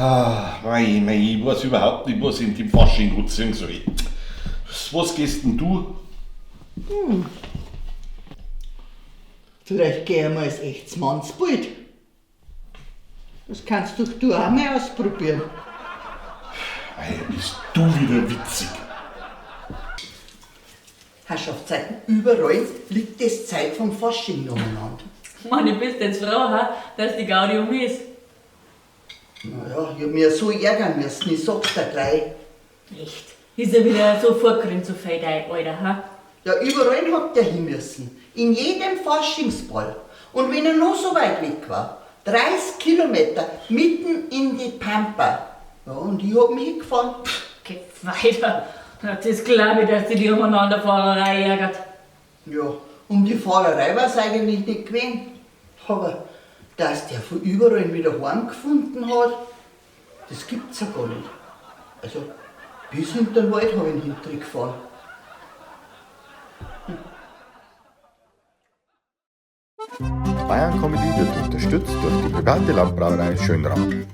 Ah, mei, mei, ich weiß überhaupt nicht, was ich in dem Fasching anziehen soll. Was gehst denn du? Vielleicht geh ich mal als echtes Mannsbild. Das kannst doch du auch mal ausprobieren. Mei, bist du wieder witzig. Herrschaftszeiten, überall liegt das Zeug vom Fasching umeinander. Mann, ich bist jetzt froh, ha, dass die Gaudi um ist. Naja, ich hab mich ja so ärgern müssen, ich sag's dir gleich. Echt? Ist er wieder so vorgerannt, so fein, dein Alter, ha? Ja, überall hat der hin müssen. In jedem Faschingsball. Und wenn er noch so weit weg war, 30 Kilometer mitten in die Pampa. Ja, und ich hab mich hingefahren. Geh weiter. Na, das glaub ich, dass dich die Umeinanderfahrerei ärgert. Ja, um die Fahrerei war's eigentlich nicht gewesen. Aber dass der von überall wieder heimgefunden hat, das gibt's ja gar nicht. Also, bis hinter den Wald hab ich ihn hintergefahren. Bayern Comedy wird unterstützt durch die private Landbrauerei Schönram.